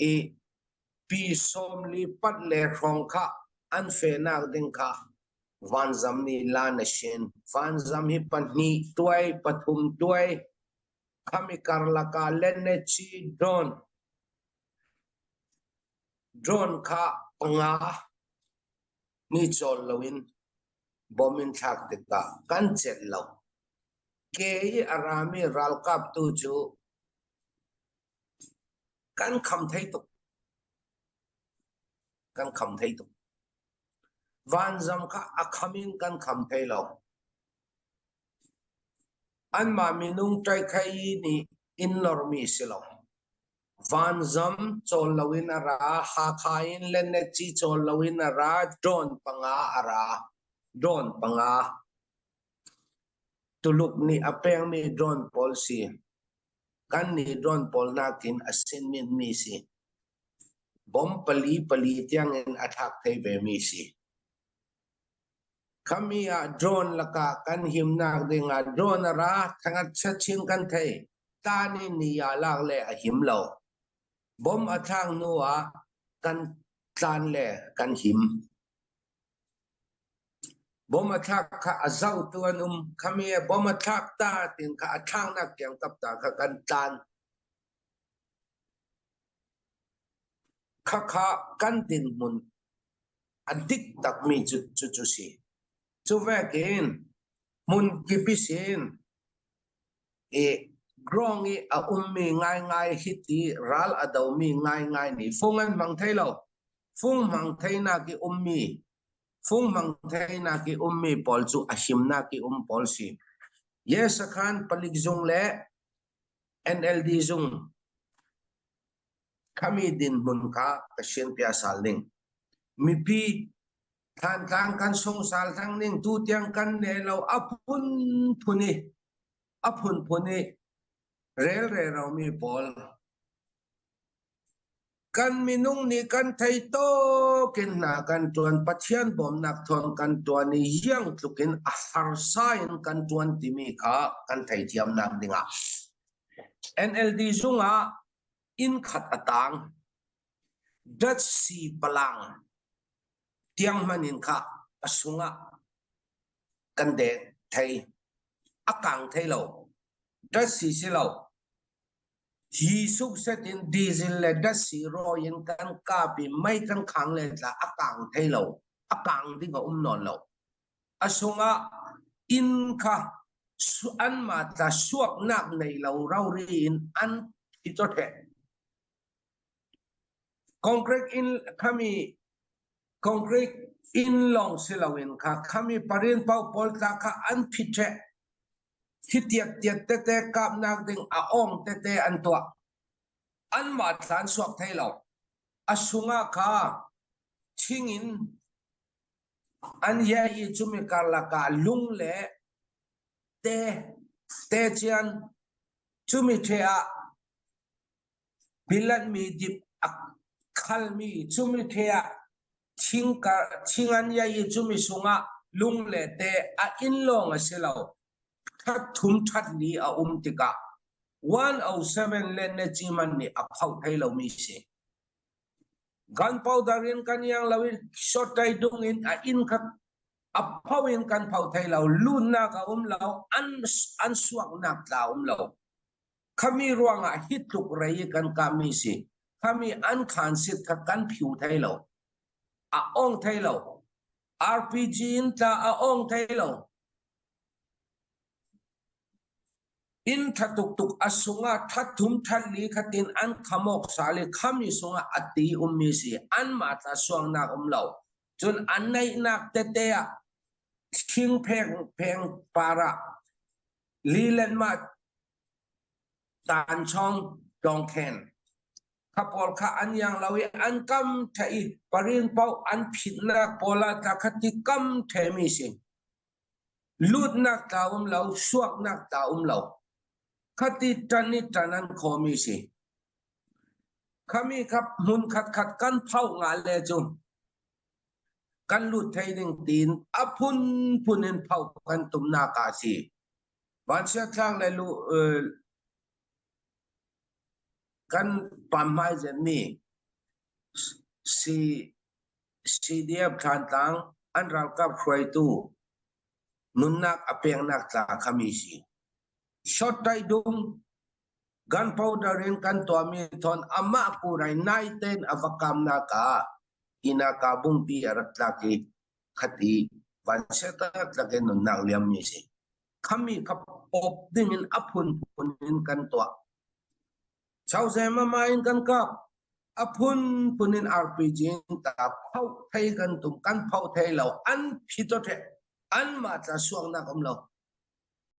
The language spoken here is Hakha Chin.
I pi 40 pat le hrawng kha an fehnak ding kha vanzam nih lan a sin. Vanzam hi pahnih tuai, pathum tuai, khami karlak ah Lennechi drone drone kha panga ni cawl loin bom in thlak tikah kan celh lo. Ke i a rami ralkap tu cu kan kham thei tuk. Kan kham thei tuk. Vanzam kha a kham in kan kham thei lo. Anmah minung ṭaikhai nih inn lormi si lo. Vanzam cawl loin a ra, Hakha in Lenetci cawl loin a ra, drone panga a ra. Drone panga. Tuluk nih a pekmi drone pawl si. Kan nih drone pawl nakin a sinminmi si. Bom pali pali tiangin a thlak thei vemi si. Khami ah drone lakah kan himnak dingah drone a ra, thangat chin kan thei. Tan in ni ah lak le a him lo. Bom a thlak hnu ah kan tlan le kan him. Bom a thlak kha a zohtu an um. Khami ah bom a thlak ta tin kha a thlaknak tiang tapta kha kan tlan. Khakha kan dinhmun a dik takmi cu cucu si. Cu vekin hmun kipi sin i grong i a ummi ngaingai hiti ral a domi ngaingai nih fung an hmang thei lo. Fung hmang theinak i ummi fung hmang theinak i ummi pawl cu a himnak i um pawl si. Yes khan palik zung le NLD zung khami dinhmun kha ka sianpia sal ning. Mipi Thantlang kan sungsal thang ning tu tiang kan ne lo a phunphun i a phunphun i rel re romi pawl kan minung nih kan thei tawkin hna kan tuan Pathian bawmnak thawng kan tuan i iang tluk in a harsa in kan tuan timi kha kan theithiamnak dingah NLD zungah inn khat a tang datsi palang tiang hman in kha a sungah kan deng thei a kang thei lo datsi si lo Hi sukset in diesel le datsi rawi in kan kap i mei kan khang le tla a kang thei lo. A kang ding a um nawn lo. A sungah inn kha anmah tla suaknak nei lo rori in an thi chawtheh. Concrete in khami concrete inn lawng si loin kha khami parin pau pawl tla kha an phit ṭheh. Hi tiat tete kapnak ding a ong tete an tuah. Anmah thla an suak thai lo. A sungah kha thing in an ye i cumi karlak ah lung le te te cian cumi ṭhe ah bilanmi dip a khalmi cumi ṭhe ah thing kar thing an iai i cumi sungah lung le te a inn lawng a si lo that thum that li a um tikah 107 le ne ciman nih a phoh thei lomi si gunpowder in kan iang lo in shot tai dung in a inn kha a pho in kan pho thei lo lunnak a um lo an an suaknak tla um lo Khami ruangah hi tluk rei i kan kahmi si. Khami an khaan sit kha kan phiu thai lo. A ong thai lo. RPG in tla a ong thai lo. Inn tha tuk tuk a sungah thathum thatli khatin an khamok sali khami sungah a ti ummi si. An mah tla suangnak um lo. Cun an neihnak tete ah thing pheng pheng para Lilen mah tanchong tlawngkhen kha pawl kha an iang lo i an kam ṭhe i parin paoh an phitnak pawl ah tla kha ti kam ṭhemi si. Lutnak tla um lo, suaknak tla um lo. Khati ṭan i ṭan an khomi si. Khami kha hmun khat khat kan phoh nga le cu kan lut thei ding tiin a phunphun in phoh kan tumnak ah si. Vanchiat tlang le lu kan pamhmai zenmi. CDF Thlantlang an ralkap hruaitu nunnak a peknak tla khami si. Shot tai dung gunpowder in kan tuahmi thon amah kurai nai ten a va kamnak ah inaka bungpi a rak tlak i khati vanchiat tlak in nunnak liammi si. Khami kha pop ding in a phunphun in kan tuah. Chau mama in kan kap. A phunphun in RPG in ta phau thei kan tum kan phau thei lo an phito the an mah tla suaknak um lo.